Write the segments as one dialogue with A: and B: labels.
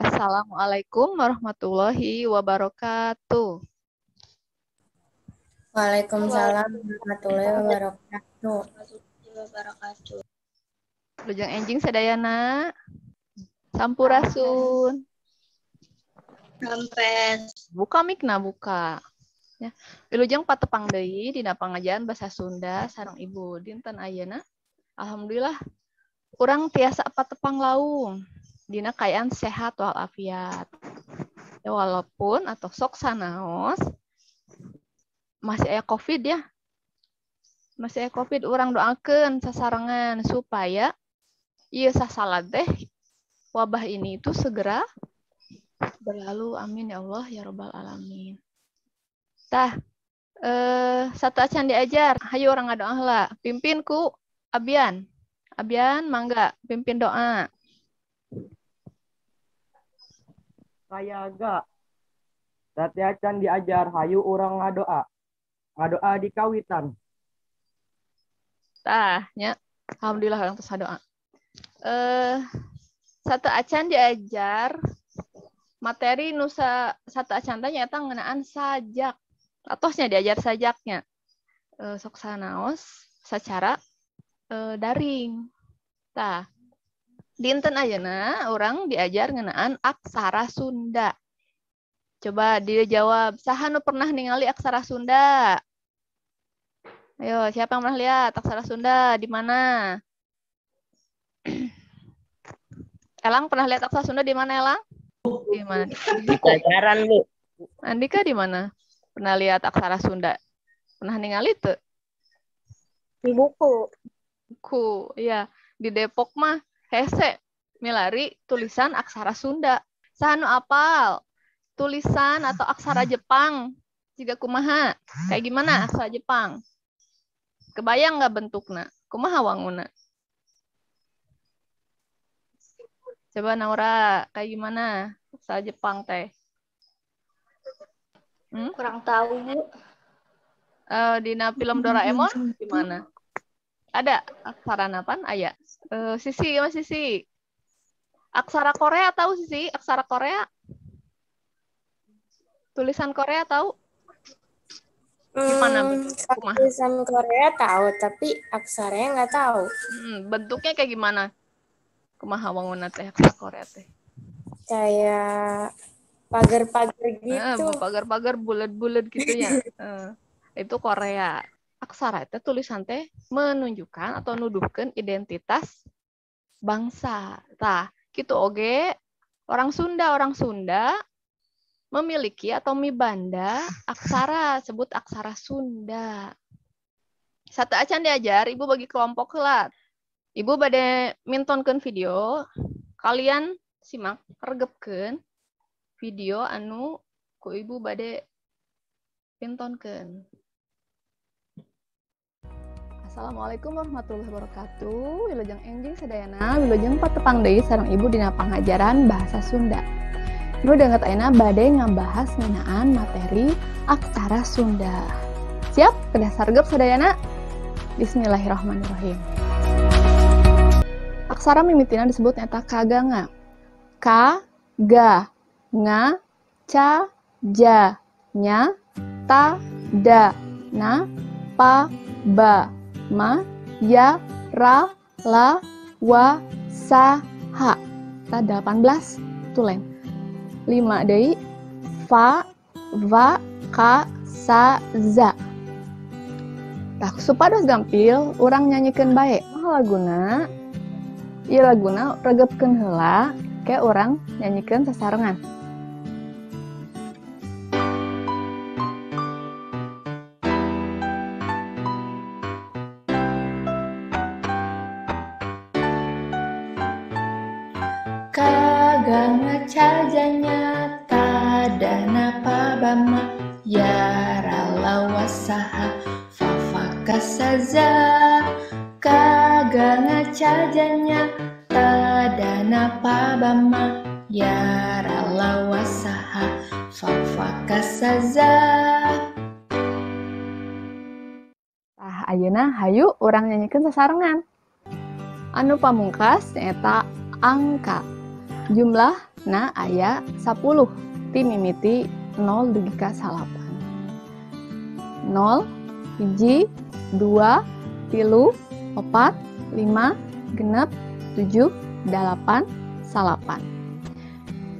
A: Assalamualaikum warahmatullahi wabarakatuh.
B: Waalaikumsalam warahmatullahi wabarakatuh.
C: Wabarakatuh.
A: Wilujeng enjing sadayana. Sampurasun.
C: Rampes.
A: Buka mikna buka. Ya. Wilujeng patepang deui dina pangajian bahasa Sunda sareng Ibu dinten ayeuna. Alhamdulillah urang tiasa patepang laung dina kaayaan sehat walafiat. Ya, walaupun atau sok sanaos masih aya Covid ya. Masih aya Covid, urang doakeun sasarengan supaya ieu sasalad teh wabah ini itu segera berlalu. Amin ya Allah ya robbal alamin. Tah, sateuacan diajar, hayu urang ngadoa heula. Pimpin ku Abian. Abian mangga pimpin doa.
D: Sayaga. Sateuacan diajar, hayu urang ngadoa. Ngadoa di kawitan.
A: Tah, nya. Alhamdulillah urang tos doa. Sateuacan diajar materi nu sateuacan teh nyaeta ngeunaan sajak. Atosnya diajar sajaknya. Sok sanaos secara daring. Tah, dinten ayeuna urang diajar ngeunaan aksara Sunda. Coba dia jawab, saha nu pernah ningali aksara Sunda? Ayo, siapa yang pernah lihat aksara Sunda di mana? Elang pernah lihat aksara Sunda di mana, Elang? Di mana?
E: Di pelajaran, Bu.
A: Andika di mana? Pernah lihat aksara Sunda? Pernah ningali tuh?
C: Di buku.
A: Buku, iya. Di Depok mah hese milari tulisan aksara Sunda. Saha nu apal tulisan atau aksara Jepang? Jiga kumaha? Kayak gimana aksara Jepang? Kebayang nggak bentukna? Kumaha wanguna? Coba Naura, kayak gimana aksara Jepang teh?
C: Kurang tahu, Bu.
A: Dina film Doraemon gimana? Ada aksara napan? Aya. Sisi, Mas Sisi. Aksara Korea tahu Sisi? Aksara Korea? Tulisan Korea tahu? Gimana bentuknya?
B: Tulisan Korea tahu, tapi aksaranya nggak tahu.
A: Bentuknya kayak gimana? Kumaha wanguna teh aksara Korea teh?
B: Kayak pagar-pagar gitu.
A: Pagar-pagar bulat-bulat gitu ya. Itu Korea. Aksara itu tulisan teh menunjukkan atau nuduhkeun identitas bangsa. Tah, kitu oge orang Sunda memiliki atau mibanda aksara, sebut aksara Sunda. Sateuacan diajar, Ibu bagi kelompok heula. Ibu bade mintonkeun video, kalian simak, regepkeun video anu ku Ibu bade pintonkeun. Assalamualaikum warahmatullahi wabarakatuh. Wilujeng enjing sadayana, wilujeng patepang deui sareng Ibu dina pangajaran bahasa Sunda. Nu danget ayeuna bade ngabahas ngeunaan materi aksara Sunda. Siap? Kedah sargep sadayana? Bismillahirrahmanirrahim. Aksara mimitina disebut nyata kaganga. K, ga, nga, ca, ja, nya, ta, da, na, pa, ba, ma, ya, ra, la, wa, sa, ha. Ta 18 tulen. 5 deui fa, va, ka, sa, za. Tah supados gampil urang nyanyikeun bae. Mah laguna ieu laguna regepkeun heula ke urang nyanyikeun sasarengan. Kaganga cajanya tadana pabama ya ralawasaha fafakasaza. Kaganga cajanya tadana pabama ya ralawasaha fafakasaza. Tah ayeuna hayu urang nyanyikeun sasarengan. Anu pamungkas nyaeta angka. Jumlahna aya 10 ti mimiti 0 dugi ka 9. 0 1 2 3 4 5 6 7 8 9.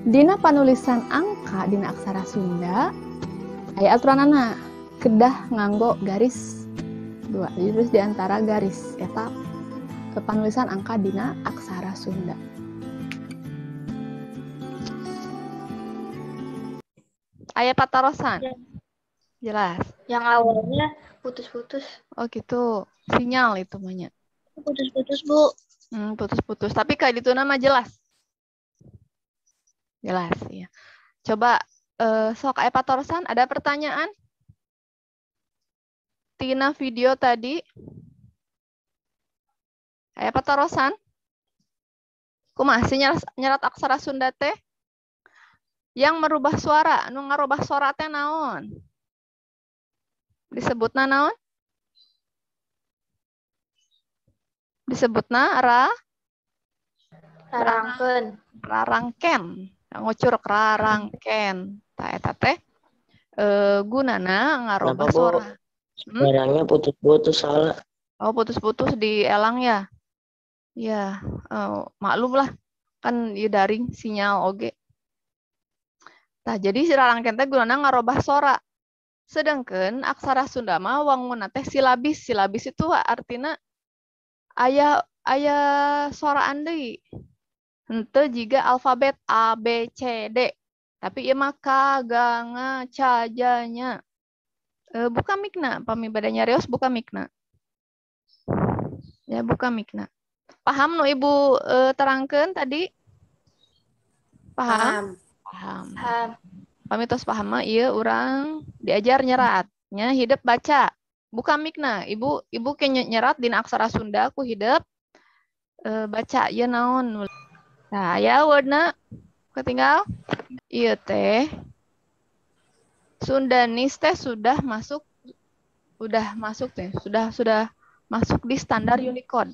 A: Dina panulisan angka dina aksara Sunda aya aturanana kedah nganggo garis dua, terus di antara garis eta penulisan angka dina aksara Sunda. Aya patarosan.
C: Ya.
A: Jelas.
C: Yang awalnya putus-putus.
A: Oh gitu, sinyal itu banyak.
C: Putus-putus, Bu.
A: Putus-putus, tapi kayak itu nama jelas. Jelas ya. Coba sok aya patarosan, ada pertanyaan? Tina video tadi. Aya patarosan? Kumaha sih nyerat aksara Sunda teh? Yang merubah suara, nu ngarubah suara teh naon? Disebutna naon? Disebutna
C: rarangken.
A: Rarangken. Ngucur rarangken. Tah eta teh gunana ngarubah suara.
E: Barangnya putus-putus salah.
A: Oh, putus-putus di Elang ya? Ya, maklum lah. Kan ieu daring sinyal oge. Tah, jadi si rarangken teh gunana ngarobah sora. Sedangkan aksara Sunda mah wangunna teh silabis. Silabis itu artinya aya soraan deui. Henteu jiga alfabet A B C D. Tapi ieu mah K G Ng C J nya. Buka mikna, pami bade nyarios buka mikna. Ya, buka mikna. Paham nu Ibu terangkeun tadi? Paham? Paham.
C: Paham.
A: Pami tos paham mah ieu urang diajar nyerat nya hidep baca. Buka mikna, Ibu ke nyerat dina aksara Sunda ku hidep baca ieu naon. Nah, ya wordna ketinggal ieu teh Sundanis teh sudah masuk teh, sudah masuk di standar Unicode.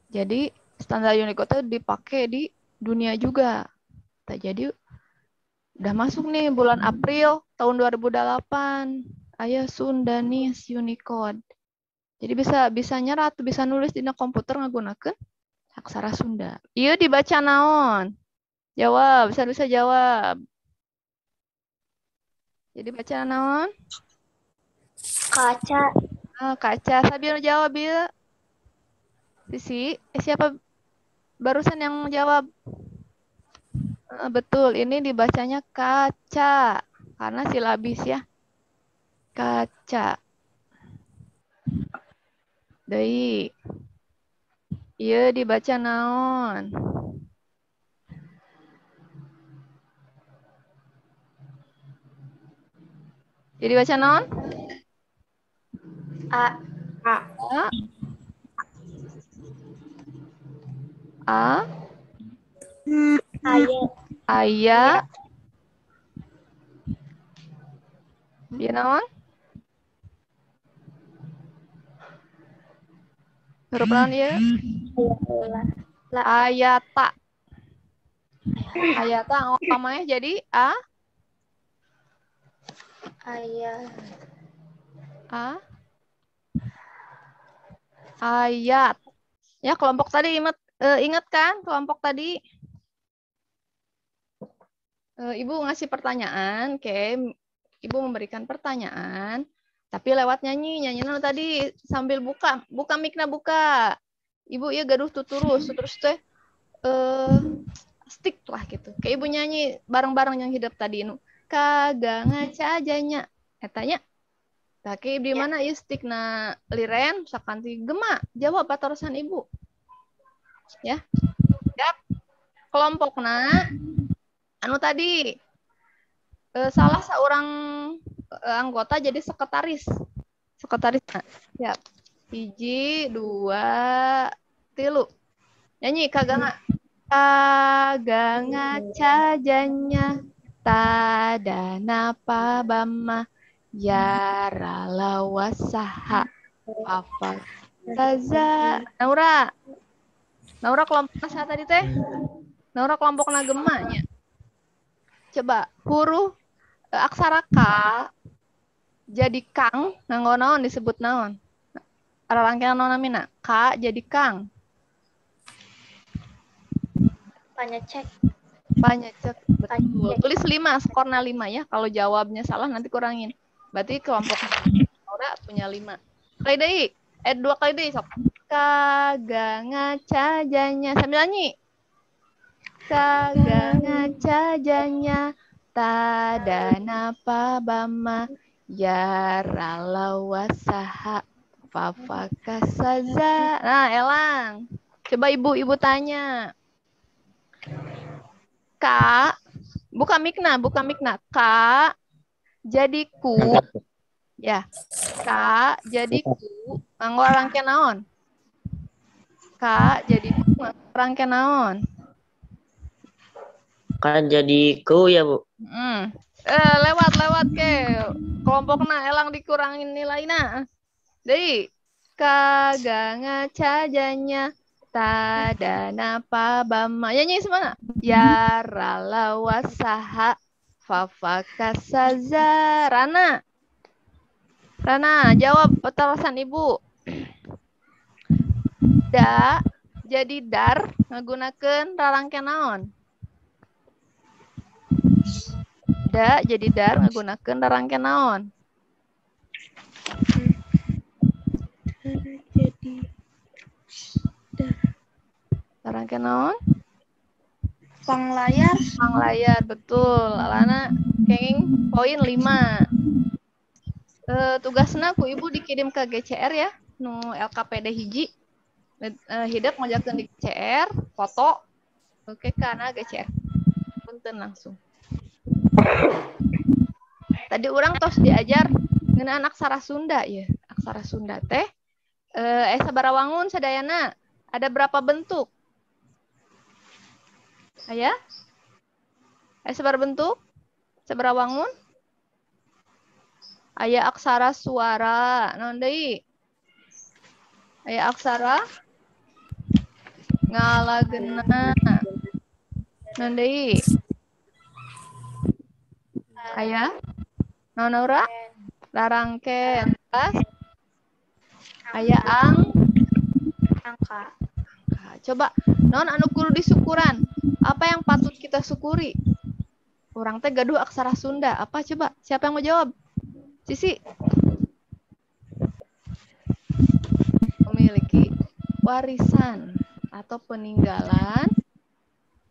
A: Jadi standar Unicode itu dipakai di dunia juga. Nah, jadi udah masuk nih bulan April tahun 2008 aya Sundanis Unicode. Jadi bisa nyerat, bisa nulis dina komputer ngagunakeun aksara Sunda. Ieu dibaca naon? Jawab, bisa jawab. Jadi baca naon?
C: Kaca.
A: Oh, kaca. Sabi nu jawab ieu. Sisi, siapa barusan yang jawab? Betul, ini dibacanya kaca karena silabis ya. Kaca. Deui. Ieu dibaca naon? Jadi baca naon?
C: A.
B: A.
A: A. A.
C: Aya.
A: Aya. Ieu naon? Huruf naon ieu? Ayata. Ayata ngomongnya jadi A.
C: Ayat.
A: A. Ayat. Ya, kelompok tadi ingat kan kelompok tadi? Ibu ngasih pertanyaan, oke. Ibu memberikan pertanyaan, tapi lewat nyanyi. Nyanyinya tadi sambil buka mikna buka. Ibu ya gaduh tuturus, terus teh stick lah gitu. Kayak ibu nyanyi bareng-bareng yang hidup tadi nu. Kagak ngaca ajanya etanya. Tapi di mana ya stikna liren sakanti gema jawab patarosan ibu. Ya. Siap. Kelompokna anu tadi salah seorang anggota jadi sekretaris. Sekretaris. Siap. 1 2 3. Nyanyi kagak ngaca ajanya. Tadana pabama yara lawasaha apa taza. Naura kelompok saha tadi teh? Naura kelompokna Gema nya. Coba huruf aksara K jadi kang nganggo naon disebut naon? Rarangkean naon namina? K jadi kang.
C: Panyecek.
A: Panyecek. Betul. Tulis 5, skorna 5 ya. Kalau jawabnya salah nanti kurangin. Berarti kelompok Naura punya 5. Kali deui. 2 kali deui sok. Kaga ngaca janya sambil nyanyi. Kaga ngaca janya tada napa bama ya ralawasaha fafakasaza. Nah, Elang. Coba ibu-ibu tanya. K, buka mikna. K jadi ku. Ya. K jadi ku nganggo rangkean naon? K jadi ku nganggo rangkean naon?
E: K jadi ku ya, Bu.
A: Lewat ke. Kelompokna Elang dikurangin nilainya. Deui. Kaga ngaca janya tada napa bama. Nyanyi semana. Ya ralawasaha fafakasaza. Rana. Rana, jawab pertanyaan Ibu. Da jadi dar ngagunakeun rarangkean naon? Da jadi dar ngagunakeun rarangkean naon?
B: Jadi dar.
A: Rarangkean naon?
C: Panglayar.
A: Panglayar, betul. Alana kenging poin 5. Tugasna ku ibu dikirim ke GCR ya, nu LKPD hiji. Hidep ngojakeun di GCR, foto. Oke, karena GCR. Punten langsung. Tadi urang tos diajar ngeunaan aksara Sunda ya. Aksara Sunda teh sabaraha wangun sadayana? Ada berapa bentuk? Aya? Sabaraha bentuk? Sabaraha wangun? Aya aksara suara, naon deui? Aya aksara ngalagena. Naon deui? Aya naon Naura? Rarangken. Aya angka. Coba naon anu kudu disukuran? Apa yang patut kita syukuri? Urang teh gaduh aksara Sunda. Apa coba? Siapa yang mau jawab? Sisi. Memiliki warisan atau peninggalan.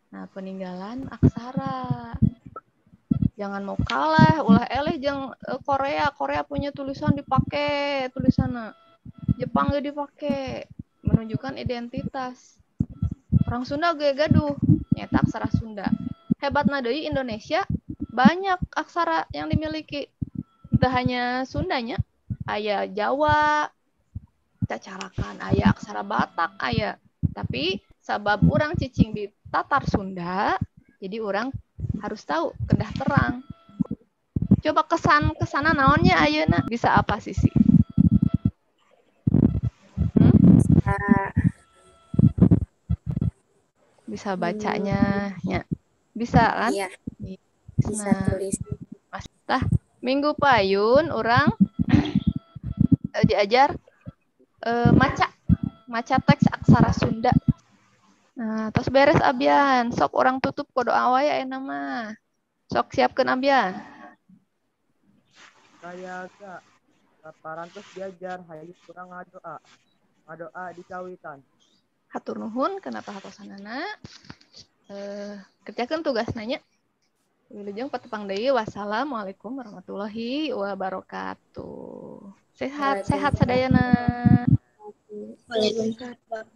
A: Nah, peninggalan aksara. Jangan mau kalah, ulah eleh jeung Korea. Korea punya tulisan dipakai, tulisanna. Jepang ge dipake, menunjukkan identitas. Orang Sunda ge gaduh nyaeta aksara Sunda. Hebatna deui Indonesia banyak aksara yang dimiliki. Tidak hanya Sundanya, aya Jawa, cacarakan, aya aksara Batak, aya. Tapi sabab urang cicing di Tatar Sunda, jadi urang harus tahu kedah terang. Coba kesan kesana naonnya ayeuna bisa apa sisi? Bisa bacanya, ya. Bisa kan?
B: Iya. Bisa
A: Nah,
B: tulis.
A: Mas tah minggu payun orang diajar maca teks aksara Sunda. Nah, tos beres abian. Sok orang tutup ku doa wae ayeuna mah. Sok siapkeun abian.
D: Kayaga parantos diajar hayu kurang ngadoa. Ngadoa di kawitan.
A: Hatur nuhun kana pahatosanana. Kerjakeun tugasna nya. Wilujeng patepang deui. Wassalamualaikum warahmatullahi wabarakatuh. Sehat, sehat sadayana.
C: Waalaikumsalam.